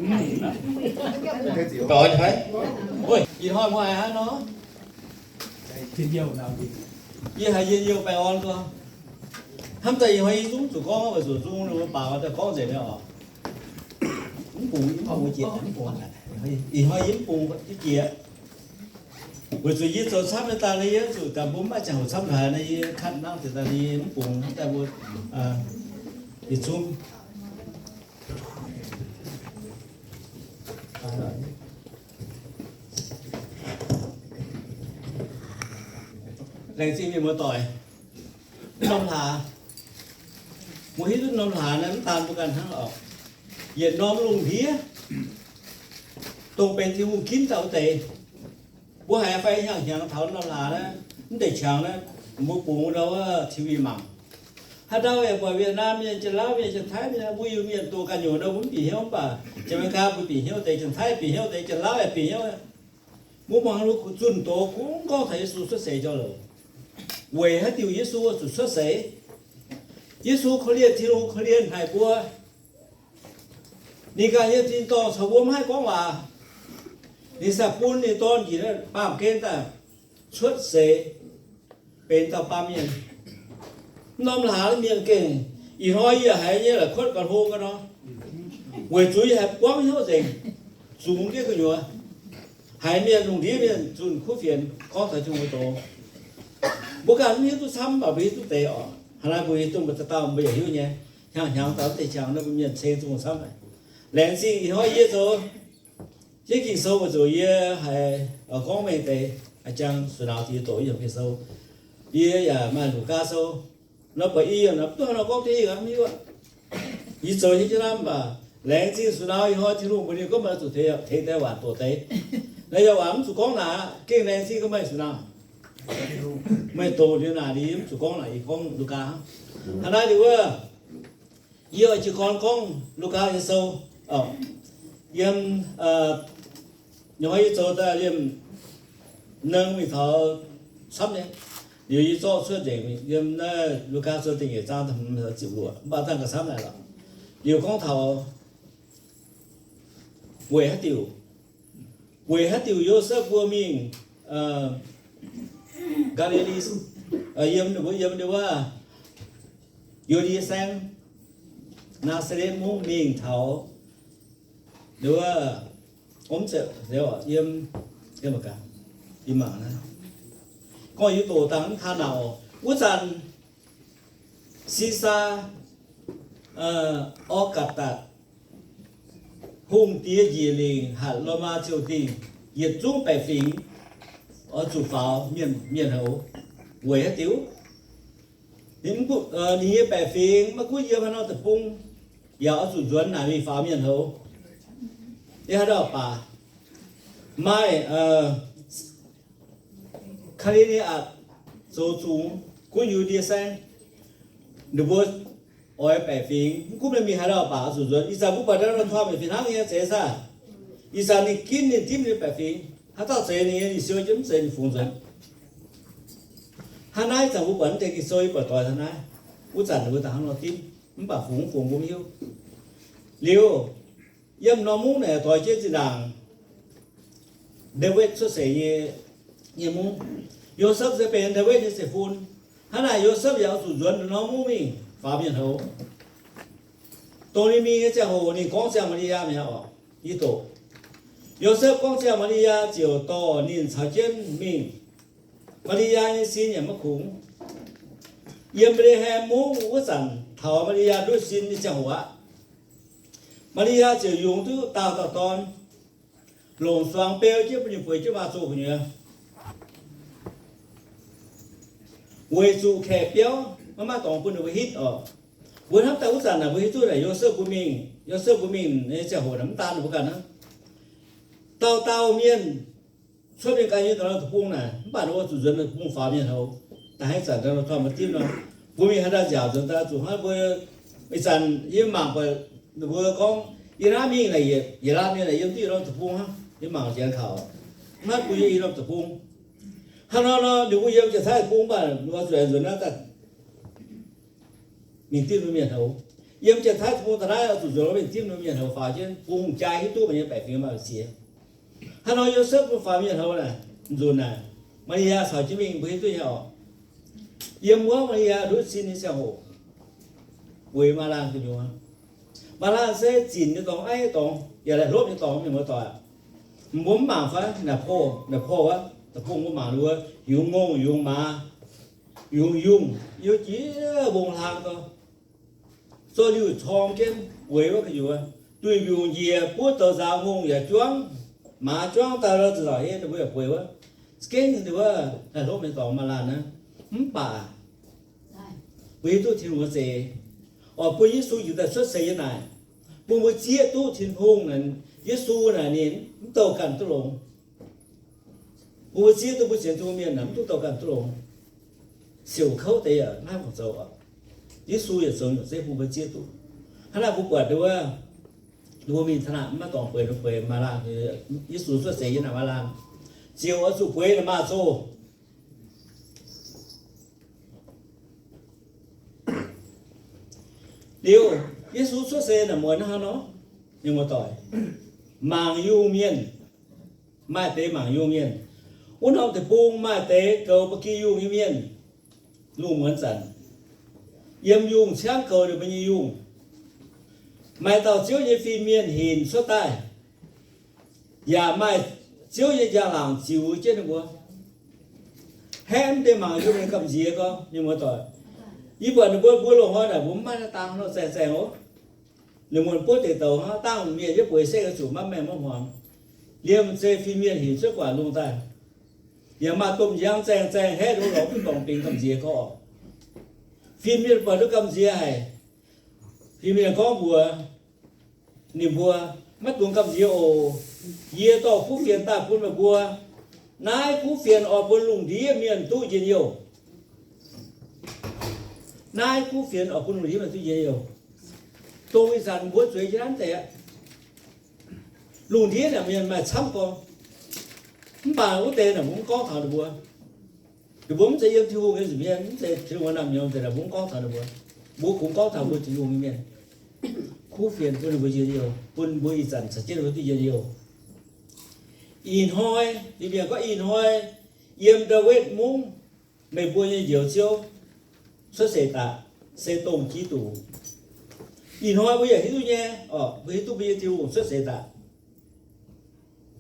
Ih hnoi mbuo haiz hnangv nor, yie haiz njien-youh baengh orn gorx. Hnamv daaih ih hnoi yie zungv zuqc gorngv weic zuqc zungv ninh mbuo baac daaih gorngv nzengc mi'aqv oc. Mv bungx, mv bungx jiex, mv bungx. Ih hnoi yie mv bungx jiex. Weic zuqc yie zoux camv nyei daaih, yie zuqc daaih mbuo mv maaih ziangh hoc camv haic nor, yie kanh nangv deix daaih yie mv bungx daaih mbuo yietc zungv. Laengz zingh mienh muoz-doic. Norm hlaax, mbuo hiuv duqv norm hlaax naaiv mv daan mbuo ganh hnangv oc. Yietc norm lungh ndiev, dongh benx Tin-Hungh ginv dauh wuov deix, mbuo haiz fai hnyangx-hnyangx taux norm hlaax naaiv, mv deix qangx naaiv, mbuo bungx ndau wuov T V mangc. Haaix ndau yaac buatc Vietnam mienh, Janx-Laauv mienh, Janx-Taiv mienh, mbuo Iu-Mienh doqc ganh nyungc ndau mbuo mv bieqc hnyouv, mv baac Janx-Meigaa mbuo bieqc hnyouv deix, Janx-Taiv bieqc hnyouv deix, Janx-Laauv yaac bieqc hnyouv. Mbuo muangx zunh doz kungx gorngv taux Yesu cuotv seix jauv-louc. Weic haaix diuc Yesu zuqc cuotv seix? Yesu korv-lienh, Tin-Hungh korv-lienh haic mbuo. Ninh ganh nyei tin-dorngh caux mbuo mv haih gorngv waac. Ninh sa bun ninh Dorn njiec baamh gen daaih cuotv seix benx dauh baamh mienh. Mv norm hlaax mienh gengh, ih hnoi yie haiz nyei la'kuotv ga'hlo ga'ndor, weic zuqc yie haiz buangv hnyouv nzengc, zungx jienv gu'nyuoz. Haiz mienh lungh ndiev mienh zunh kuv fienx gorngv taux Tin-Hungh doz. Mbuo ganh mv hiuv duqv camv, mv baac mbuo hiuv duqv deix oc. Hnangv naaiv mbuo hiuv duqv, mbuo dauh dauh mbuo yaac hiuv nyei. Hnyangx-hnyangx daaih mv deix qangx nor, mbuo mienh ceng Tin-Hungh camv haic. Laengz zingh ih hnoi yie zoux jienv Ging-Sou weic zuqc yie haiz gorngv mengh deix, jangx sux nauz diex doqc yiem Ging-Sou. Yie yaac maaih Lugaa Sou nor, buatc i yiem nor, mv duqv haaix nor gorngv deix, yie mv hiuv aqv. Yie zoux nyei jienv hnamv, mv baac laengz zingh sux nauz ih hnoi Tin-Hungh mbuox ninh gorngv meih zuqc tengx deix waac doqc deix. Naaiv yaac waac mv zuqc gorngv naaic, gengh laengz zingh gorngv meih sux nauz, meih doqc liuz naaic, yie mv zuqc gorngv naaic, yie gorngv Lugaa. Hnangv naaiv liuz wuov, yie oix jiez gorn gorngv Lugaa nyei sou. Yiem, ih hnoi yie zoux daaih liemh nenh mingh taux camv nyei. Liuz yie zorqv cuotv nzengc yiem naaiv Lugaa Sou da'nyeic zaang da'hmz ziepc luoqc, mv baac dangh gauh camv naaic lorqc. Liuz gorngv taux weic haaix diuc, weic haaix diuc Yosepv mbuo mingh Gaa^li^li, yiem ninh mbuo yiem wuov Yu^ndie Saengv, Naa^saa^letv Mungv mingh taux wuov, yiem, yiem, gorngv yie doqc dangh mv taan naaic oc. Wuov zanc Sisaa Augataac hungh diex njiec lingc hatc Lomaa ziouh dingh, yietc zungv baeqc fingx oix zuqc faaux mienh, mienh houz. Weic haaix diuc? Ninh nyei baeqc fingx maiv gunv yiem haaix norm deic-bung, yaac oix zuqc nzuonx naaic mingh faaux mienh houz. Yiem haaix dauh baac maaih Kaa^li^ne^atc zoux zungx gunv Yu^ndie Saengv. Ninh mbuo oix baeqc fingx, mv gunv meih mingh haaix dauh baac oix zuqc nzuonx. Ih zanc mbuo buatc ndau nor tormh yaac fih hnangv nyei, zeiz saah? Ih zanc ninh ginv ninh dimv ninh baeqc fingx, haaix dauh zeiz ninh nyei, ninh siou jienv, mv zeiz ninh fungx nzuonx. Hnangv naaiv ih zanc mbuo buatc naaiv deix Ging-Sou, yie buatc doix hnangv naaiv. Wuov zanc ninh mbuo daaih hnangv nor dimv, mv baac fungx mv fungx mbuo mv hiuv. Liuz, yiem norm mungv naaic doix jienv zinh ndaangc Ndaawitv cuotv seix nyei, nyei mungv. Yosepv se benx Ndaawitv nyei zeiv-fun. Hnangv naaic Yosepv yaac oix zuqc nzuonx norm mungv mingh faaux mienh houz. Dongh ninh mingh nyei ziangh hoc ninh gorngv ziangh Maa^li^yaa mi'aqv oc. Yie doqc, Yosepv gorngv ziangh Maa^li^yaa ziouc dorh ninh caux jienv mingh. Maa^li^yaa nyei sin yaac maiv kungx. Yiem Mbetc^le^hem mungv wuov zanc taux Maa^li^yaa ndutv sin nyei ziangh hoc aqv. Maa^li^yaa ziouc yungz duqv daauh dauh dorn, longc suangx beu jienv bun ninh bueix jienv maa zoh gu'nyuoz. Weic zuqc kaeqv biauv maiv maaih dorngx bun ninh mbuo hitv oc. Mbuo hnamv daaih wuov zanc naaic mbuo hiuv duqv naaic Yosepv mbuo mingh, Yosepv mbuo mingh nyei ziangh hoc naaic mv daan ninh mbuo ganh hnangv. Dauh dauh mienh cuotv mingh ganh nyei norm deic-bung naaic, mv baac ninh mbuo zuqc nzuonx deic-bung faaux mienh houz. Da'haiz zanc ndau nor tormh maiv dimv nor, mbuo mingh haaix dauh nziaauc nzuonx daaih zuqc hnangv mbuo ih zanc yie mangc buatc ninh mbuo gorngv yie naaiv mingh naaic yietc laanh mienh naaic yiem diuh norm deic-bung hnangv. Yie mangc janx kaux hnangv mbuo yiem i norm deic-bung. Hnangv nor nor ninh mbuo yiem Janx-Taiv deic-bung mv baac ninh mbuo zuqc nzuonx naaiv daaih mingh dimv mienh houz. Yiem Janx-Taiv Deic-Bung daaih naaiv oix zuqc nzuonx lorz mingh dimv norm mienh houz faaux jienv bun hungh jaa hiuv duqv meih nyei baeqc fingx maaih ziex. Hnangv nor Yosepv bun faaux mienh houz naaic nzunc naaic, Maa^li^yaa caux jienv mingh mbuo hiuv duqv nyei oc. Yiem wuov Maa^li^yaa ndutv sin nyei ziangh hoc, bueix Maa^laanh gu'nyuoz. Maa^laanh se zinc nyei dorngx, aiv nyei dorngx, yaac laih hlopv nyei dorngx, mienh muoz-doic aac. Mbuo mv mangc fai naaic poh, naaic poh wuov, naaic poh mbuo mangc wuov, yungz ngongh, yungz maaz, yungz yungh, yiem jiex mbong hlang gau, zorqv liuh corng jienv bueix wuov gu'nyuoz. Duih mbiungc njiec buov douz nzaaux ngongh yaac juangv, maaz juangv daaih lorz zuqc nzauc hei ninh mbuo yaac bueix wuov. Za'gengh ninh wuov laih hlopv nyei dorngx Maa^laanh naaiv. Mv baac mbuo hiuv duqv Tin-Hungh nyei zeix oix bun Yesu njiec daaih cuotv seix yiem naaic, bun mbuo zieqv duqv Tin-Hungh naaic, Yesu naaic ninh mv douh ganh duqv longx. Bun mbuo zieqv duqv mbuo sienx Tin-Hungh mienh naaic mv duqv douh ganh duqv longx. Siouc kouv deix yaac maiv fungc zoux oc. Yesu yaac zoux nyungc zeiv bun mbuo zieqv duqv. Hnangv naaiv mbuo buatc wuov, mbuo mingh taux naaic maiv dorngx bueix, bueix Maa^laanh, Yesu cuotv seix yiem naaic Maa^laanh, ziouc oix zuqc bueix naaic maaz-zoh. Liuz, Yesu cuotv seix naaic muonz hnangv nor, mienh muoz-doic, mangc yungh mienh, maaih deix mangc yungh mienh. Wuov norm deic-bung maaih deix goux ba'gi yungh nyei mienh. Lungh muonz zanc, yiem yungh ciangv goux ninh mbuo nyei yungh. Maaih dauh Ziouv nyei fin-mienh hinc cuotv daaih, yaac maaih Ziouv nyei njang-laangc ziux jienv ninh mbuo. Haeqv mv deix mangc yungh nyei gamh nziex gorngv, mienh muoz-doic, yie buatc ninh mbuo, mbuo loz-hnoi naaic mbuo mv maaih naaiv dang nor zaeng zaeng oc. Ninh mbuo buov deix douc hnangv dangh mienh yiem bueix setv oix zuqc maiv maengh maiv hmuangx. Liemh zeih fin-mienh hinc cuotv guaax lungh daaih, yaac maaih domh njang zaeng zaeng haeqv ninh mbuo lorz duqv dorngc bingx gamh nziex gorngv. Fin-mienh buatc duqv gamh nziex haic. Fin-mienh gorngv mbuox ninh mbuo, maiv dungx gamh nziex oc. Yie dorh kuv fienx daaih bun meih mbuo. Naaiv kuv fienx oix bun lungh ndiev mienh duqv njien-youh. Naaiv kuv fienx oix bun lungh ndiev mienh duqv njien-youh. Dongh ih zanc mbuo zueiz jienv naaiv deix aqv. Lungh ndiev naaic mienh maaih camv gorx, mv baac wuov deix naaic mbuo mv gorngv taux ninh mbuo. Ninh mbuo mv zeiz yiem Tin-Hungh nyei nza'hmien, mv zeiz Tin-Hungh naamh nyouz deix, mbuo mv gorngv taux ninh mbuo. Mbuo kungx gorngv taux mbuo Tin-Hungh nyei mienh. Kuv fienx bun ninh mbuo njien-youh, bun mbuo ih zanc caux jienv ninh mbuo duqv njien-youh. Ih hnoi, Iu-Mienh gorngv ih hnoi yiem Ndaawitv Mungv meih mbuo nyei Njoux Ziouv cuotv seix daaih, se dongh Giduc. Ih hnoi mbuo yaac hiuv duqv nyei, mbuo hiuv duqv mbuo nyei Tin-Hungh cuotv seix daaih.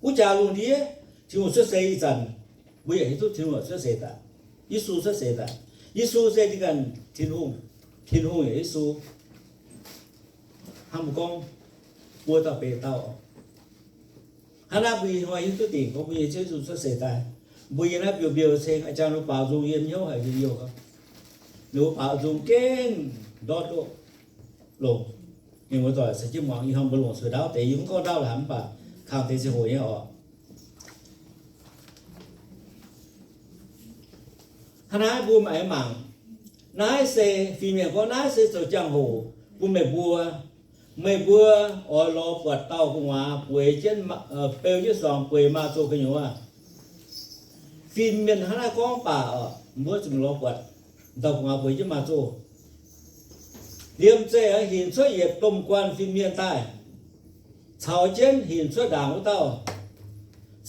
Wuov jaax lungh ndiev Tin-Hungh cuotv seix ih zanc, mbuo yaac hiuv duqv Tin-Hungh cuotv seix daaih. Yesu cuotv seix daaih. Yesu se ninh ganh Tin-Hungh. Tin-Hungh yaac Yesu. Hnangv mbuo gorngv, buo dauh benx dauh. Hnangv naaiv mbuo ih hnoi hiuv duqv dingc gorngv mbuo nyei Ziouv Yesu cuotv seix daaih. Mbuo yiem naaiv biouv-mbiouh ceng, a'jang ninh mbuo baaux nzung yiem hnyouv haic, yiem youh, ninh mbuo baaux nzung gengh ndortv duqv longc. Mienh muoz-doic, caux jienv muangx ih hnoi mbuo longc sueih ndaauv deix, yie mv gorngv ndaauv laaix mv baac kangh deix ziangh hoc nyei oc. Hnangv naaiv mbuo maiv mangc. Naaiv se fin-mienh gorngv, naaiv se zoux jangx-hoc bun meih mbuo. Meih mbuo oix lorz buatc dauh gu'nguaaz bueix jienv, beu jienv suangx bueix maaz-zoh gu'nyuoz. Fin-mienh hnangv naaiv gorngv baac oc, mbuo zuqc lorz buatc dauh gu'nguaaz bueix jienv maaz-zoh. Liemh zeih aeqv, hinc cuotv yietc domh guanh fin-mienh daaih, caux jienv hinc cuotv ndaangc wuov dauh,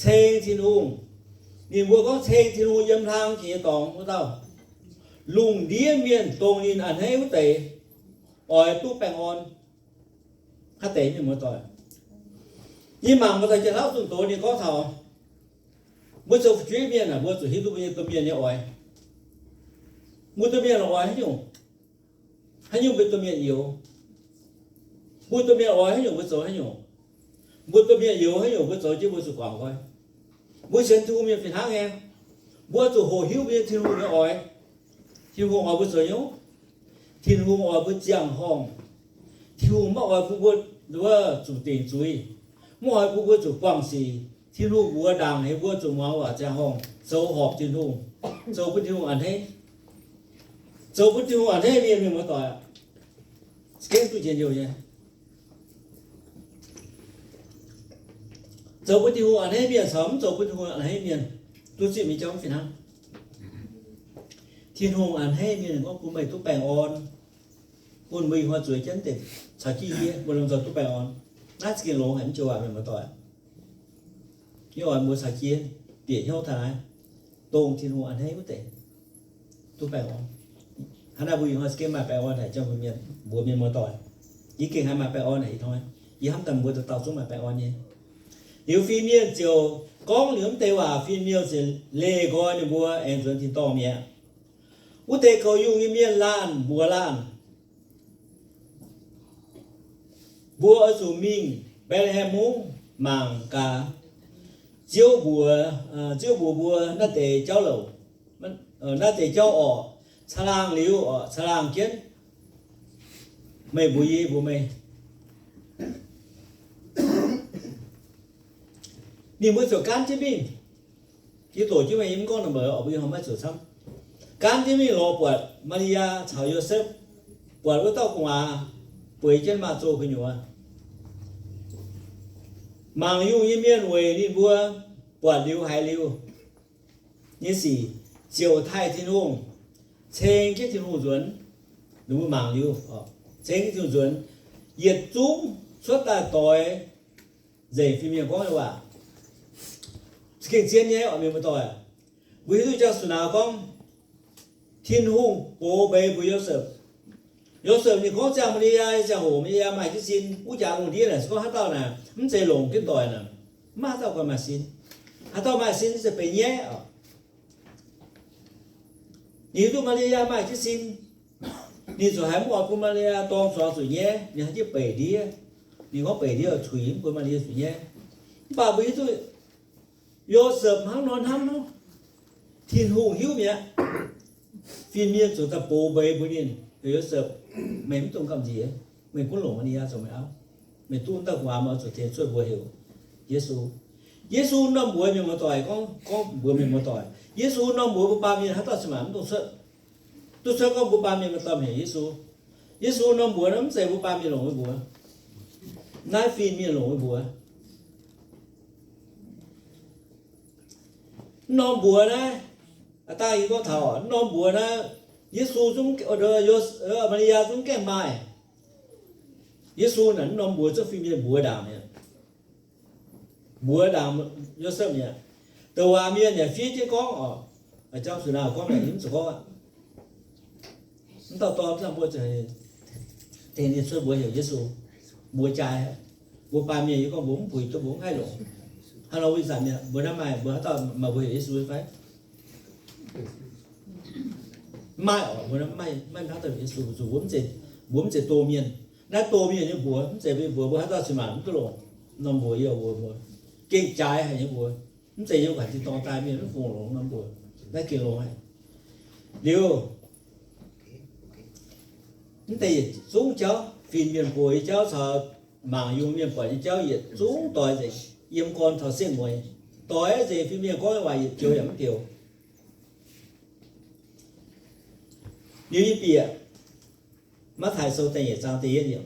ceng Tin-Hungh. Ninh mbuo gorngv ceng Tin-Hungh yiem hlang jiex nyei dorngx wuov dauh. Lungh ndiev mienh dongh ninh a'hneiv wuov deix oix duqv baengh orn. Haaix deix mienh muoz-doic? Yie mangc muoz-doic Janx-Lauv zunh doz ninh gorngv taux, mbuo zoux fu'jueiv mienh aah, mbuo zuqc hiuv duqv mbuo nyei domh mienh nyei oix. Mbuo domh mienh oix haaix nyungc, haaix nyungc mbuo domh mienh youx. Mbuo domh mienh oix haaix nyungc mbuo zoux haaix nyungc. Mbuo domh mienh youx haaix nyungc mbuo zoux jienv mbuo zuqc guangc nqoi. Mbuo sienx Tin-Hungh mienh fih hnangv nyei. Mbuo zuqc hoqc hiuv mbuo nyei Tin-Hungh nyei oix. Tin-Hungh oix mbuo zoux nyungc. Tin-Hungh oix mbuo ziangh horngh. Tin-Hungh maiv oix bun mbuo zuqc dingc zuiz, maiv oix bun mbuo zuqc guangc sic. Tin-Hungh mbuox ndaangc heuc mbuo zuqc muangx waac ziangh horngh, zoux horpc Tin-Hungh, zoux bun Tin-Hungh a'hneiv, zoux bun Tin-Hungh a'hneiv mienh, mienh muoz-doic, gengh duqv njien-youh nyei. Zoux bun Tin-Hungh a'hneiv mienh caux mv zoux bun Tin-Hungh a'hneiv mienh, duqv zipv mingh jauv fih hnangv. Tin-Hungh a'hneiv mienh gorngv bun meih duqv baengh orn. bun mbuo ih hnoi zueiz jienv deix caux jienv yie mbuo lomh nzoih duqv baengh orn. Naaiv za'gengh longx haic, mv joux waac mienh muoz-doic. Ih hnoi mbuo caux jienv bieqc hnyouv taux naaiv, dongh Tin-Hungh a'hneiv wuov deix duqv baengh orn. Hnangv naaiv mbuo ih hnoi za'gengh maaih baengh orn haic, jangx mbuo mienh, mbuo mienh muoz-doic. Yie gengh haih maaih baengh orn haic ih hnoi. Yie hnamv daaih mbuo dauh dauh zungv maaih baengh orn nyei. Liuz fin-mienh ziouc gorngv liuz mv deix waac, fin-mienh ziouc leih nqoi ninh mbuo aengx nzuonx tin-dorngh mi'aqv. Wuov deix goux yungh nyei mienh laanh mbuox laanh, mbuo oix zuqc mingh Mbetc^le^hem Mungv mangc gaax, Ziouv mbuox, Ziouv mbuox mbuo naaiv deix jauv-louc, naaiv deix jauv orqc, caangh laangh liuz orqc, caangh laangh jienv, meih mbuox yie, yie mbuox meih. Ninh mbuo ziouc gaanv jienv mingh. Yie doqc jienv meih, yie mv gorngv naaiv mbuo oix mbuo ih hnoi maiv zuqc camv. Gaanv jienv mingh lorz buatc Maa^li^yaa caux Yosepv, buatc wuov dauh gu'nguaaz bueix jienv maaz-zoh gu'nyuoz. Mangc yungh nyei mienh weic ninh mbuo buatc liuz haiz liuz nyei sic, ziouc taaih Tin-Hungh, ceng jienv Tin-Hungh nzuonx. Ninh mbuo mangc liuz, ceng jienv Tin-Hungh nzuonx, yietc zungv cuotv daaih doix nzengc fin-mienh gorngv nyei waac. Za'gengh zien nyei oc, mienh muoz-doic. Mbuo hiuv duqv jangx su'nauz gorngv, Tin-Hungh box mbeix mbuox Yosepv. Yosepv ninh gorngv ziangh Maa^li^yaa nyei ziangh hoc, Maa^li^yaa maaih jienv sin, wuov jaax lungh ndiev naaic se gorngv haaix dauh naaic mv zeiz longc jienv doic naaic, mv maaih haaix dauh ganh maaih sin. Haaix dauh maaih sin se benx nyaiv oc. Ninh hiuv duqv Maa^li^yaa maaih jienv sin, ninh ziouc haiz mv oix bun Maa^li^yaa dorng zuangx zuqc nyaiv, ninh haiz jienv beic ndiev. Ninh gorngv beic ndiev oix cuix mv bun Maa^li^yaa zuqc nyaiv. Mv baac mbuo hiuv duqv Yosepv hnangv nor hnamv hnangv, Tin-Hungh hiuv mi'aqv. Fin-mienh ziouc daaih box mbeix mbuox ninh, Heuc Yosepv, meih mv dungx gamh nziex, meih gunv longc Maa^li^yaa zoux meih auv. Meih duqv dauh gu'nguaaz, meih oix zuqc tengx cuotv mbuox heuc Yesu. Yesu norm mbuox mienh muoz-doic, gorngv, gorngv mbuox mienh muoz-doic, Yesu norm mbuox mbuo baamh mienh haaix dauh cin-maanc mv dungx cuotv. Duqv cuotv gorngv mbuo baamh mienh maaih domh heuc Yesu. Yesu norm mbuox naaiv mv zeiz mbuo baamh mienh longc nyei mbuox. Naaiv fin-mienh longc nyei mbuox. Mv norm mbuox naaiv, aa, dangh yie gorngv taux mv norm mbuox naaiv, Yesu zungv, Maa^li^yaa zungv gaengh maaih. Yesu naaic mv norm mbuox zungv fin-mienh mbuox ndaangc mi'aqv. Mbuox ndaangc Yosepv mi'aqv. Douc waac mienh yaac fiev jienv gorngv oc. Jauv su'naauh gorngv naaic yie mv zuqc gorngv aqv. Mv dauh dorn mv dauh mbuo tengx ninh cuotv mbuox heuc Yesu. Mbuox jaaix, mbuo baamh mienh yie gorngv mbuo mv puix duqv, mbuo mv haih longc. Hnangv nor wuov ih zanc mienh mbuo naaiv maaih, mbuo haaix dauh maaih mbuox heuc Yesu nyei fai? Mv maaih oc, mbuo naaiv maiv, maiv haaix dauh heuc Yesu, zuqc mbuo mv zeiz, mbuo mv zeiz doh mienh. Naaiv doh mienh nyei mbuox, mv zeiz mbuo mbuox, mbuo haaix dauh cin-maanc mv duqv longc norm mbuox, yie mbuox mbuo gengh jaaix haic nyei mbuox. Mv zeiz yiem wuov zanc tin-dorngh daaih mienh mv fungx longx norm mbuox. Naaiv gengh longx haic. Liuz, mv deix yietc zungv jauv, fin-mienh buoz nyei jauv caux mangc yungz mienh buatc nyei jauv yietc zungv doix nzengc, yiem gorn taux setv mueiz. Doix nzengc, fin-mienh gorngv nyei waac yietc joux yaac mv joux. Liuz yie bieqc Matv^taai Sou da'nyeic zaang da'yietv,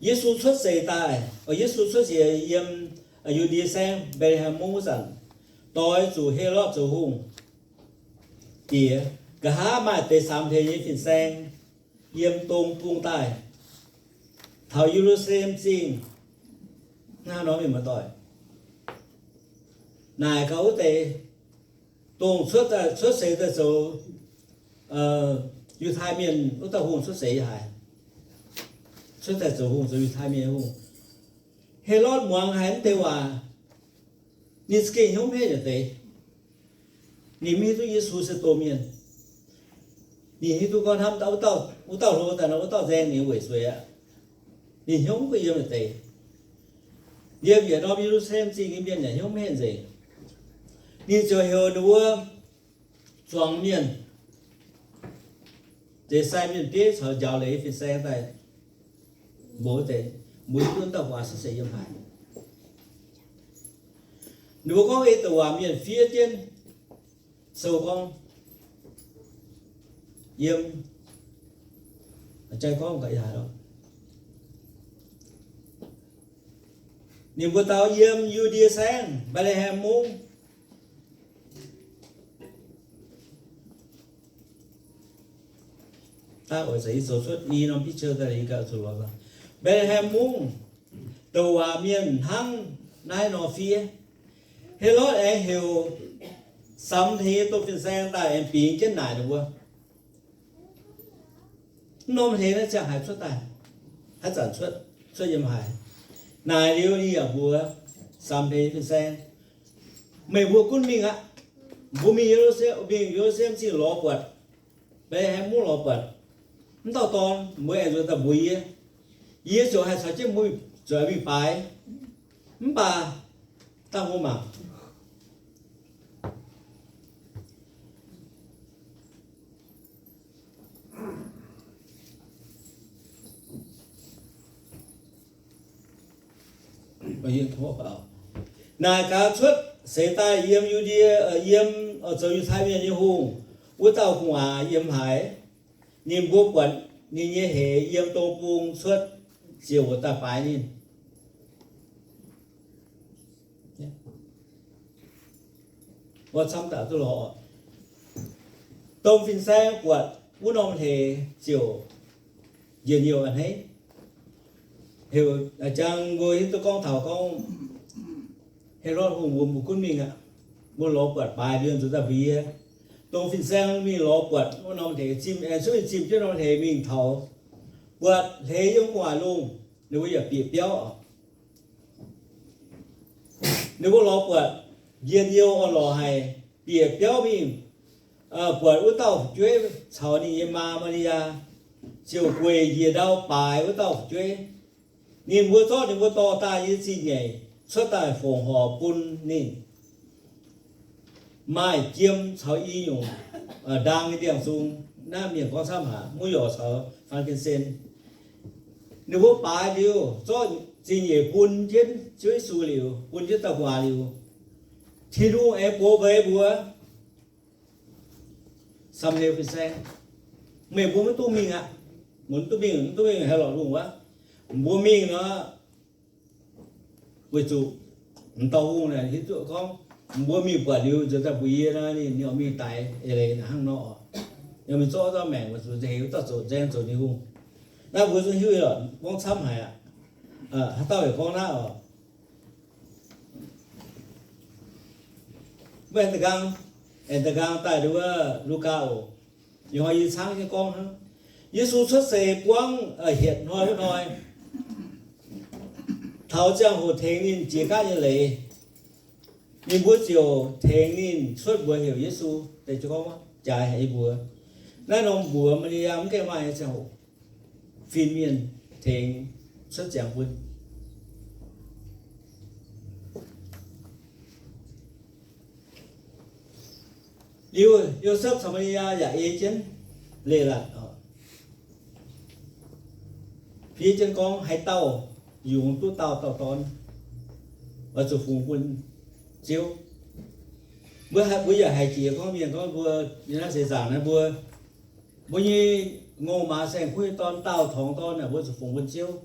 Yesu cuotv seix daaih, Yesu cuotv seix yiem Yu^ndie Saengv, Mbetc^le^hem Mungv wuov zanc, doix zuqc Helotv zoux hungh diex. Nqa'haav maaih deix samx hleix nyei fin-saeng yiem dong bung daaih taux Ye^lu^saa^lem Zingh. Hnangv nor mienh muoz-doic, naaic gaax wuov deix dongh cuotv, cuotv seix daaih zoux Yiutai Mienh wuov dauh hungh cuotv seix haic. Cuotv daaih zoux hungh, zoux Yiutai Mienh hungh. Helotv muangx haic mv deix waac, ninh za'gengh hnyouv mv henv yietc deix. Ninh mv hiuv duqv Yesu se doh mienh. Ninh hiuv duqv gorngv hnamv wuov dauh, wuov dauh hlo daaih nor, wuov dauh nzaeng ninh weic zueiz aqv. Ninh hnyouv mv yiem yietc deix. Yiem yietc norm Ye^lu^saa^lem Zingh nyei mienh yaac hnyouv mv henv nzengc. Ninh ziouc heuc ninh mbuo zuangx mienh, deix sai mienh bieiv caux njaaux leiz fin-saeng daaih mbuox deix, mbuo hiuv duqv dauh gu'nguaaz cuotv seix yiem haaix. Ninh mbuo gorngv ei douc waac mienh fiev jienv sou gorngv, yiem, jai gorngv ga'haaix lorqc. Ninh mbuo dau yiem Yu^ndie Saengv, Mbetc^le^hem Mungv. Daaih oix zuqc yie zoux cuotv i norm picture daaih, yie ganh zuqc lorz. Mbetc^le^hem Mungv, douc waac mienh hnangv naaiv nor fiev. Helotv aengx heuc samx hleix nyei domh fin-saeng daaih aengx bingx jienv naaic ninh mbuo, mv norm hleix naaiv ziangh haaix cuotv daaih, haaix zanc cuotv, cuotv yiem haaix. Naaic liuz ninh yaac mbuox samx hleix nyei fin-saeng, meih mbuo gunv mingh aqv. Mbuo mingh Ye^lu^saa^lem, mingh Ye^lu^saa^lem zingh lorz buatc, Mbetc^le^hem Mungv lorz buatc, mv dauh dorn, mbuo aengx nzuonx daaih mbuox yie. Yie ziouc haih caux jienv mbuo zuqc mingh baaix. Mv baac dangh mbuo mangc. Naaic gaax cuotv seix daaih yiem Yu^ndie, yiem zoux Yiutai Mienh nyei hungh, wuov dauh gu'nguaaz yiem haaix? Ninh mbuo buatc ninh nyei hleix yiem dong bung cuotv ziouc daaih baaix ninh. Mbuo camv daaih duqv lorz. Domh fin-saeng buatc wuov norm hleix ziouc njien-youh a'hneiv. Heuc jangx mbuo hiuv duqv gorngv taux gorngv Helotv Hungh mbuo mbuo gunv mingh aqv. Mbuo lorz buatc baaix liuz nzuonx daaih mbuox yie. Dongh fin-saeng mingh lorz buatc wuov norm hleix, zimh, aengx cuotv mingh zimh jienv norm hleix mingh taux, buatc hleix yiem gu'nguaaic lungh, ninh mbuo yaac bieqc biauv. Ninh mbuo lorz buatc njien-youh orn-lorqc haic, bieqc biauv mingh, buatc wuov dauh fu'jueiv caux ninh nyei maa, Maa^li^yaa, ziouc gueic njiec ndau baaix wuov dauh fu'jueiv. Ninh mbuo zorqv ninh mbuo dorh daaih nyei zingh nyeic cuotv daaih fongc horc bun ninh. Maaih jiem caux i nyungc ndaang nyei ndiangx-zung. Naaiv mienh gorngv camv haic, muv yorc caux frankincense. Ninh mbuo baaix liuz zorqv zingh nyeic bun jienv Ziouv Yesu liuz, bun jienv dauh gu'nguaaz liuz, Tin-Hungh aengx gox mbeix mbuox samx hleix fin-saeng, meih mbuo maiv dungx mingh aqv. Mbuo mv dungx mingh, mv dungx mingh Helotv Hungh wuov. Mbuo mingh nor, weic zuqc m'dauh hungh naaic hiuv duqv gorngv mbuo mingh buatc liuz nzuonx daaih mbuox yie nor, ninh oix mingh daix eix leiz hnangv nor oc. Ninh mingh zorqv dauh maengc weic zuqc nzengc wuov dauh zoqc nzaeng zoqc ninh hungh. Naaiv mbuo zungv hiuv lorqc, gorngv camv haic aqv. Haaix dauh yaac gorngv naaiv oc. Mbuo aengx da'nqaang, aengx da'nqaang daaih nduov Lugaa oc. Ih hnoi yie caangv jienv gorngv hnangv. Yesu cuotv seix buangv hietc hnoi wuov hnoi, taux ziangh hoc tengx ninh jiex gaatv nyei leiz, ninh mbuo ziouc tengx ninh cuotv mbuox heuc Yesu. Deix gorngv jaaix haic yie mbuox, naaiv norm mbuox Maa^li^yaa mv gaengh maaih nyei ziangh hoc, fin-mienh tengx cuotv ziangx bun. Liuz Yosepv caux Maa^li^yaa yaac ei jienv leiz-latc oc, fiev jienv gorngv haaix dauh yungz duqv dauh dauh dorn, oix zuqc fungx bun Ziouv. Mbuo, mbuo yaac haiz jiex gorngv mienh gorngv mbuo nyei naaiv seix zaangc naaiv mbuo, mbuo nyei ngongh maaz saeng-kuv nyei dorn, dauh tongx dorn naaic mbuo zuqc fungx bun Ziouv.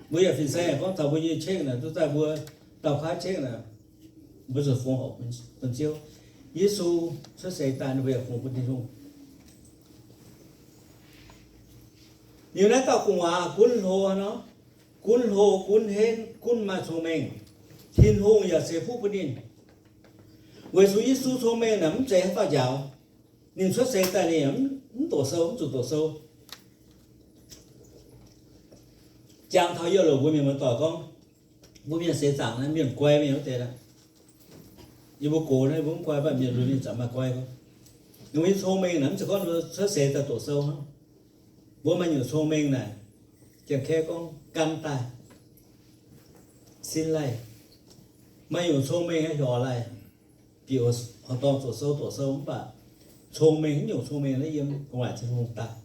Mbuo yaac fin-saeng gorngv taux mbuo nyei ceng naaic duqv daaih mbuo dauh kuaaiv ceng naaic, mbuo zuqc fungx horc bun Ziouv. Yesu cuotv seix daaih ninh mbuo yaac fungx bun Tin-Hungh. Liuz naaiv dauh gu'nguaaz gunv hlo nor, gunv hlo, gunv henv, gunv maaih cong-mengh. Tin-Hungh yaac ceix fuqv bun ninh. Weic zuqc Yesu cong-mengh naaic mv zeiz haaix dauh njaaux. Ninh cuotv seix daaih ninh mv doqc sou, mv zuqc doqc sou. Jangx taux yie loc mbuo mienh muoz-doic gorngv, mbuo mienh seix zaangc naaiv mienh guai mienh wuov deix aqv. Yie mbuo gox naaiv mbuo mv guai, mv baac mienh lunx ninh zanc maaih guai gorngv. Ninh mbuo nyei cong-mengh naaic mv zeiz gorngv cuotv seix daaih doqc sou hnangv. Mbuo maaih nyungc cong-mengh naaic, Janx-Kaeqv gorngv gan daaih, sin laih. Maaih nyungc cong-mengh heuc orqc laih, bieqc horqc dorngh zoqc sou doqc sou mv baac cong-mengh, naaiv nyungc cong-mengh naaiv yiem gu'nguaaic Tin-Hungh daaih.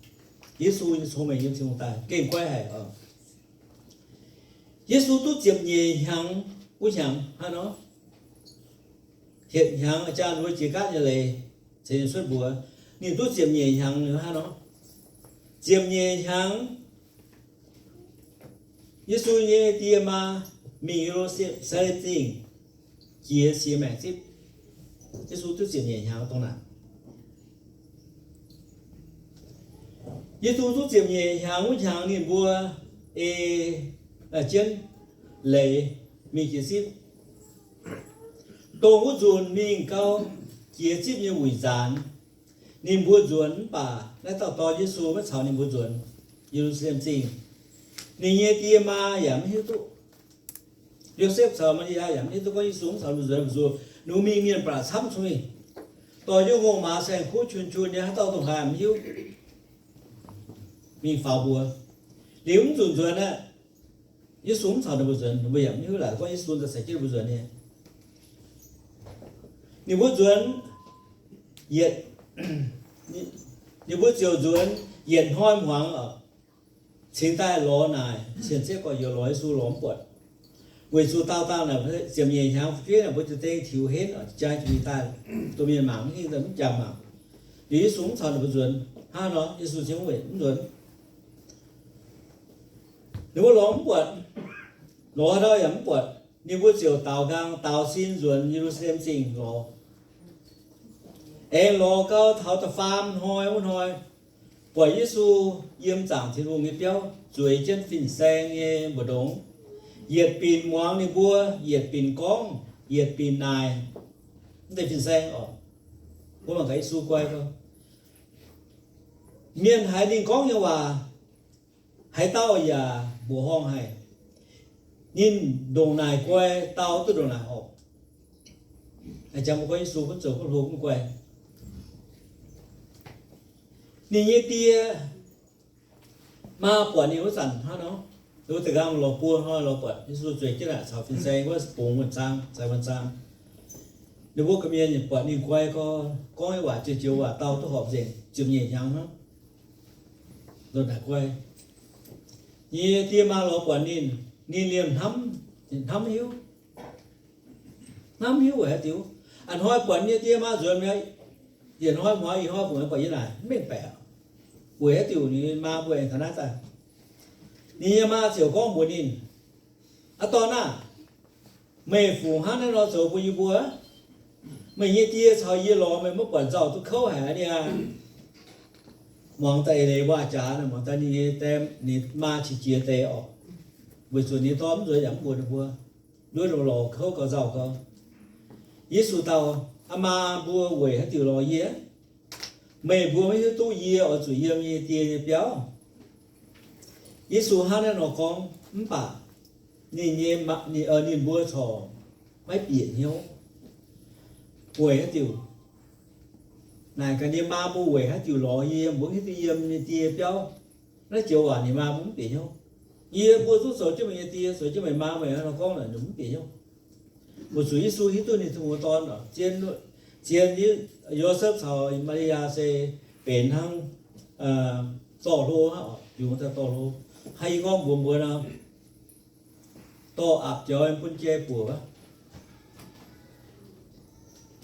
Yesu nyei cong-mengh yiem Tin-Hungh daaih gengh guai haic oc. Yesu duqv ziepc nyeic hnyangx wuov hnyangx hnangv nor, hietc hnyangx jaa nduov jiex gaatv nyei leiz, ceix ninh cuotv mbuox. Ninh duqv ziepc nyeic hnyangx hnangv nor, ziepc nyeic hnyangx Yesu nyei die maa mingh Ye^lu^saa^lem Zingh jiex siex maengc zipv. Yesu duqv ziepc nyeic hnyangx dongh naaic. Yesu duqv ziepc nyeic hnyangx wuov hnyangx ninh mbuo ei jienv leiz mingh jiex zipv. Dongh wuov nzunc mingh gau, jiex zipv nyei wuic nzaanx, ninh mbuo nzuonx mv baac naaiv dauh dorn Yesu maiv caux ninh mbuo nzuonx Ye^lu^saa^lem Zingh. Ninh nyei die maa yaac maiv hiuv duqv. Yosepv caux Maa^li^yaa yaac maiv hiuv duqv gorngv Yesu mv caux ninh mbuo nzuonx, mv zuqc ninh mbuo mingh mienh baac camv cun mingh. Dorh jienv ngongh maaz saeng-kuv qun qun nyei, haaix dauh dongh haaix mv hiuv. Mingh faaux mbuox liuz mv zuqc nzuonx aqv. Yesu mv caux ninh mbuo nzuonx, ninh mbuo yaac mv hiuv laaix gorngv Yesu daaih caux jienv ninh mbuo nzuonx nyei. Ninh mbuo nzuonx yietc, ninh mbuo ziouc nzuonx yietc hnoi hmuangx oc, cingx daaih lorz naaic cien-ceqv gorx-youz, lorz Yesu lorz mv buatc. Weic zuqc daauh dangh naaic ziepc nyeic hnyangx fu'jueiv naaic mbuo ziouc dengv tiux henv oc, jaa ziouc mingh daaih, domh mienh mangc mv hingh, mv jangx mangc. Liuz Yesu mv caux ninh mbuo nzuonx hnangv nor, Yesu cingx weic mv nzuonx. Ninh mbuo lorz mv buatc, lorz haaix ndau yaac mv buatc. Ninh mbuo ziouc daaux nqaang daaux sin nzuonx Ye^lu^saa^lem Zingh lorz. Aengx lorz gau taux da'faam hnoi wuov hnoi, buatc Yesu yiem zaangc Tin-Hungh nyei biauv zueiz jienv fin-saeng nyei mbu'ndongx, yietc binc muangx ninh mbuo, yietc binc gorngv, yietc binc naaic. Mv deix fin-saeng oc, mbuo mangc gaax Yesu guai gau. Mienh haiz ninh gorngv nyei waac, haaix dauh yaac mbuoqc horngh haic. Ninh ndongc naaic guai, dau duqv ndongc naaic horpc. Jangx mbuo gorngv Yesu gunv zoux gunv hlo gunv guai. Ninh nyei die maa buatc ninh wuov zanc hnangv nor, ninh mbuo da'nqaang lorz buo hnoi lorz buatc Yesu zueiz jienv naaic caux fin-saeng wuov bungx wuonh zaang, caux wuonh zaang. Ninh mbuo gorqv-mienh buatc ninh guai gau, gorngv nyei waac joux-joux waac dau duqv horpc nzengc, ziepc nyeic hnyangx hnangv. Lorz naaic guai. Ninh nyei die maa lorz buatc ninh, ninh liemh hnamv, hnamv hiuv. Hnamv hiuv weic haaix diuc? A'hnoi buatc ninh nyei die maa nzuonx mi'aqv, yietc hnoi hmuangx, ih hnoi fungc buatc yie naaic, mv mengh baeqc. Weic haaix diuc ninh maa mbuo aengx taux naaiv daaih? Ninh nyei maa ziouc gorngv mbuox ninh, Aa dorn aah! Meih fungc hnangv naaiv nor zoux bun yie mbuo? Meih nyei die caux yie lorz meih maiv buatc nzauh duqv kouv haic aqv niaa. Muangx daaih eix leiz waac-jaax, muangx daaih ninh nyei die, ninh maa qiex jiez deix oc. Weic zuqc ninh dorn mv nzuonx yaac mv mbuox ninh mbuo, nduov ninh lorz kouv gau nzauh gau. Yesu dau, Aa maa, mbuo weic haaix diuc lorz yie? Meih mbuo maiv hiuv duqv yie oix zuqc yiem yie nyei Die nyei biauv? Yesu hnangv naaiv nor gorngv mv baac ninh nyei, ninh mbuo corc maiv bieqc hnyouv. Weic haaix diuc? Naaic gaax ninh maa mbuo weic haaix diuc lorz yie, mbuo hiuv duqv yiem nyei die biauv. Naaiv joux waac ninh maa mbuo mv bieqc hnyouv. Yie mbuo duqv zoux jienv meih nyei die, zoux jienv meih maa, meih hnangv nor gorngv naaic ninh mv bieqc hnyouv. Weic zuqc Yesu hiuv duqv ninh Tin-Hungh dorn, zien, zien Yosepv caux Maa^li^yaa se benx hnangv dorh hlo, yungz daaih dorh hlo. Hnangv yie gorngv mbuox mbuo nor, dorh aapv jaux bun jai buoc.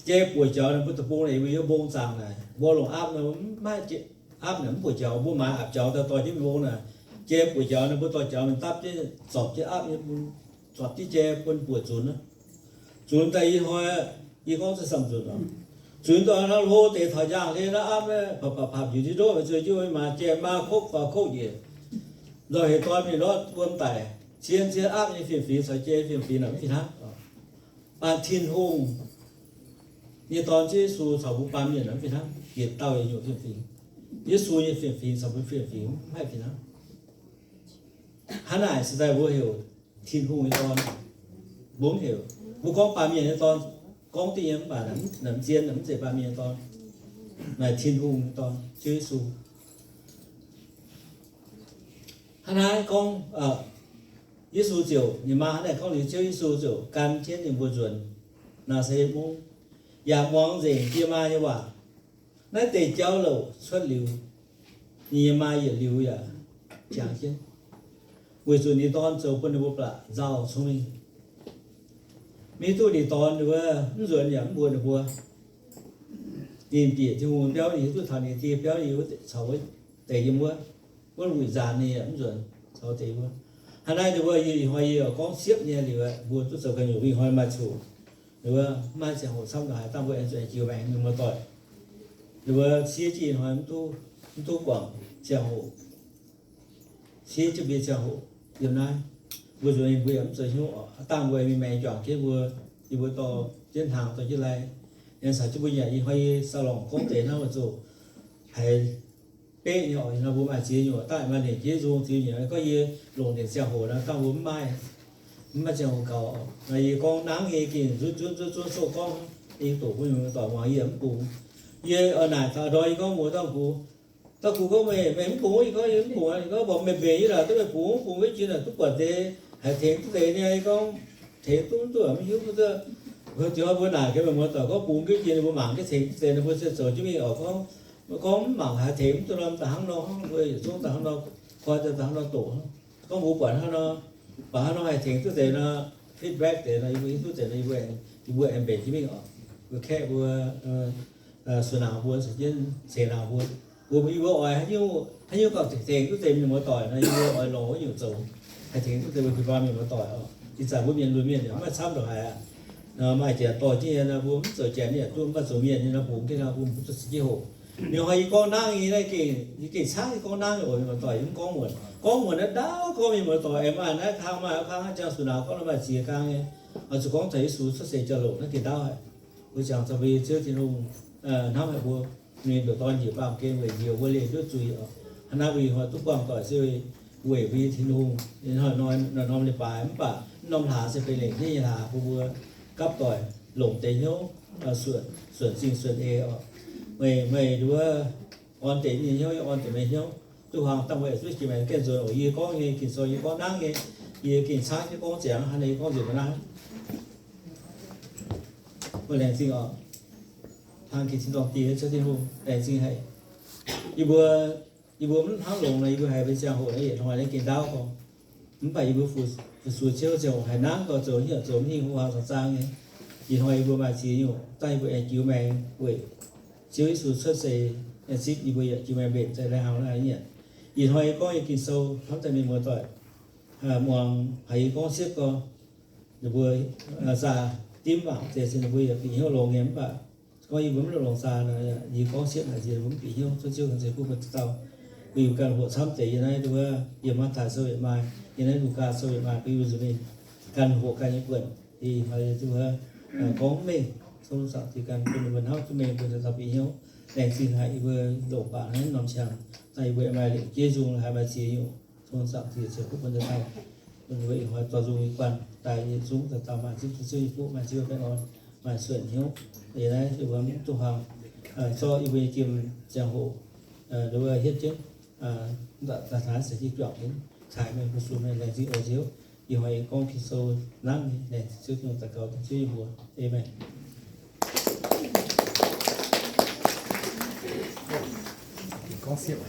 Jai buoc jaux ninh mbuo deic-bung naaic, yiem mbong zaangc naaic, mbuo longc aapv nor, maiv aapv naaic mv buoc jaux. Mbuo maaiz aapv jaux daaih dorh jienv mbong naaic, jai buoc jaux ninh mbuo dorh jaux mingh dapv jienv, zorpc jienv aapv nyei bun, zorpc jienv jai bun buoc zunx. Zunx daaih ih hnoi, yie gorngv se samh nzunc oc. Zunx daaih hnangv hlo deix taux njaangh hlen naaiv aapv, papv papv papv njiec ndiev ndoqv, zueih jienv maaiz jai maa kopv faaux kopv njiec. Nzauh heix dorn mingh ndortv wuom daic, cien cien aapv nyei fiem-fingx caux jai fiem-fingx naaic mv fih hnangv. Baan Tin-Hungh nyei Dorn Ziouv Yesu caux mbuo baamh mienh naaic mv fih hnangv, yietc dauh yietc nyungc fiem-fingx. Yesu nyei fiem-fingx caux mbuo fiem-fingx mv haih fih hnangv. Hnangv naaic se daaih mbuo heuc Tin-Hungh nyei Dorn. Mbuo mv heuc, mbuo gorngv baamh mienh nyei dorn, gorngv diqv nyei mv baac naaic mv zien, naaic mv zeiz baamh mienh nyei dorn. Naaic Tin-Hungh nyei Dorn, Ziouv Yesu. Hnangv naaiv gorngv, Yesu ziouc, ninh maa hnangv naaic gorngv liuz, Ziouv Yesu ziouc gan jienv ninh mbuo nzuonx Naa^saa^letv Mungv, yaac muangx nzengc die maa nyei waac. Naaiv deix jauv louc cuotv liuz, ninh nyei maa yietc liuz yaac jangx jienv, weic zuqc ninh dorn zoux bun ninh mbuo ba'laqc nzauh cong-mengh. Maiv hiuv duqv ninh dorn wuov mv nzuonx yaac mv mbuox ninh mbuo. Ninh bieqc Tin-Hungh biauv, ninh hiuv duqv taux ninh die biauv, ninh wuov caux wuov deix yiem wuov, wuov wuic nzaanx ninh yaac mv nzuonx caux deix wuov. Hnangv naaiv ninh mbuo, yie ih hnoi yie gorngv siepv nyei liuz, mbuo duqv zoux ganh nyungc, ih hnoi maaih zuqc, ninh mbuo mv maaih ziangh hoc camv haaix, dangh mbuo aengx zuqc aengx jiu maengx mienh muoz-doic. Ninh mbuo siev jienv ih hnoi mv duqv. mv duqv guangc ziangh hoc, siev jienv mbuo nyei ziangh hoc yiem naaiv. Mbuo nzuonx mingh mbuo yaac mv zoux hnyouv oc. Dangh mbuo mingh maengx juangc jienv mbuo, yie mbuo dorh jienv hnaangx dorh jienv lai, yaac caux jienv mbuo nyanc. Ih hnoi yie sau longc gorngv deix hnangv oix zuqc haiz beqv nyei oc. Ih hnoi mbuo maaih ziex nyungc daaih maaih nyic jeiv nzung ziex nyungc. Gorngv yie longc ninh ziangh hoc nor, dangh mbuo mv maaih, mv maaih ziangh hoc gaux. Nor yie gorngv nangv nyei gengh nzunv nzunv nzunv nzunv soqv gorngv, yie doqc mbuo nyungc doic muangx yie yaac mv bungx. Yie oix naaic taux ndorm yie gorngv mbuox dauh gux, dauh gux gorngv, meih, meih mv bungx? Yie gorngv, yie mv bungx. Yie gorngv, mborqv meih mbenc yie lorqc, duqv meih bungx mv bungx, mv baac yie naaic duqv buatc deix haih tengx duqv deix nyei. Yie gorngv, tengx duqv mv duqv, mv hiuv duqv. Ziouc mbuo naaic gaax meih muoz-doic gorngv bungx jienv jiex, ninh mbuo mangc jienv tengx duqv deix, ninh mbuo se zoux jienv mingh oc. Gorngv, gorngv mv mangc haih tengx mv duqv norm da'hnangv nor, mbuo yietc zungv da'hnangv nor, koi da'hnangv nor doqc. Gorngv mbuo buatc hnangv nor, buatc hnangv nor haih tengx duqv deix nor, feedback deix nor, yie mbuo hiuv duqv deix nor, yie mbuo aengx mbenc jienv mingh oc. Mbuo kaeqv mbuo sux naanc mbuo, caux jienv ceix naanc mbuo. Mbuo, yie mbuo oix haaix nyungc, haaix nyungc gauh tengx duqv deix mienh muoz-doic nor, yie mbuo oix longc wuov nyungc zoux, haih tengx duqv deix mbuo jiu-baang mienh muoz-doic oc. Ih zanc mbuo mienh lunx mienh yaac mv maaih camv ndongc haaix aqv. Maaih jiex dorh jienv nyei nor, mbuo mv zoux janx yaac duqv, mv baac zoux mienh nyei nor, bungx jienv nor, mbuo mv duqv caux jienv hoqc. Ninh hnoi yie gorngv nangv nyei naaiv gengh, yie gengh caangv yie gorngv nangv oc, mienh muoz-doic, yie mv gorngv muonc. Gorngv muonc naaiv ndaauv gorngv mienh muoz-doic, aengx maaih naaiv kang, maaih wuov kang, hnangv jangx sux naanc gorngv nor maaih ziex kang nyei. Oix zuqc gorngv taux Yesu cuotv seix jauv-louc naaiv gengh ndaauv haic. Mbuo jangx taux mbuo nyei Ziouv Tin-Hungh hnamv haic mbuo, ninh ndoqc dorn njiec baamh gen weic njoux wuov leih nduov zuiz oc. Hnangv naaiv mbuo ih hnoi duqv buangh doic se weic mbuo nyei Tin-Hungh. Ih hnoi norm-norm leiz-baaix mv baac norm hlaax se benx lengc nyeiv nyei hlaax bun mbuo gapv doic longc deix hnyouv, suonc zingh suonc eix oc. Meih, meih nduov orn deix nyei hnyouv, orn deix meih hnyouv. Duqv hmuangx dangh weic zuqv jiex maengx gaengh nzuonx oc. Yie gorngv nyei Ging-Sou yie gorngv nangv nyei, yie gengh caangv jienv gorngv ziangx hnangv naaiv, yie gorngv nzunc ga'naaiv. Mbuo laengz zingh oc. Hnangv gengh tin-dorngh Diex, Ziouv Tin-Hungh, laengz zingh haic. Yie mbuo, yie mbuo mv hnangv longx nor, yie mbuo haiz mbuo ziangh hoc naaiv yietc hnoi naaiv gengh ndaauv gorngv. Mv baac yie mbuo fu-sux Ziouv ziangh hoc haaix nangv dorh zoux hnyouv zoux mv hingh, hungh hmuangx zoux zaang nyei. Ih hnoi yie mbuo maaih ziex nyungc daaih, yie mbuo aengx jiu maengx weic Ziouv Yesu cuotv seix, aengx zipv yie mbuo yaac jiu maengx mbenc daaih lai-hnaangx lai-hnaangx nyanc. Ih hnoi yie gorngv nyei Ging-Sou hnamv daaih mienh muoz-doic muangx, haiz yie gorngv siepv gorngv, ninh mbuo zaah dimv mangc deix se ninh mbuo yaac bieqc hnyouv longx nyei. Mv baac gorngv yie mbuo mv longc zaah nor, yie gorngv siepv naaic nziex ninh mbuo mv bieqc hnyouv. Tov Ziouv ceix fuqv bun dauh dauh, bun yie mbuo ganh hoqc camv deix yiem naaiv nduov, yiem Matv^taai Sou yaac maaih, yiem naaiv Lugaa Sou yaac maaih, bun yie mbuo nzuonx mingh ganh hoqc ganh nyei buonc. Ih hnoi nduov gorngv mengh, tov Zaangc Diex ganh bun ninh mbuo hnamv duqv mengh, bun dauh dauh bieqc hnyouv. Laengz zingh haic yie mbuo longc baac naaiv norm qangx, daaih yie mbuo maaih lengc jeiv nzung haiz maaih ziex nyungc. Tov Zaangc Diex ceix fuqv bun dauh dauh, bun mbuo ih hnoi dorh nzung nyei guanh daaih yietc zungv dauh dauh maaih zipv Ziouv nyei fuqv, maaih zipv baengh orn, maaih suonc hnyouv. Yie naaiv yie mbuo mv duqv hmuangx, zorqv yie mbuo nyei jiem ziangh hoc nduov hietv jienv, daaih taux naaiv se jienv juangc jienv caaix mengh fu-sux mengh. Laengz zingh oc Ziouv. Ih hnoi yie gorngv Ging-Sou nangv nyei, laengz zingh Ziouv Tin-Hungh daux gaux dengv Ziouv yie mbuo. Aamen. Gorngv siepv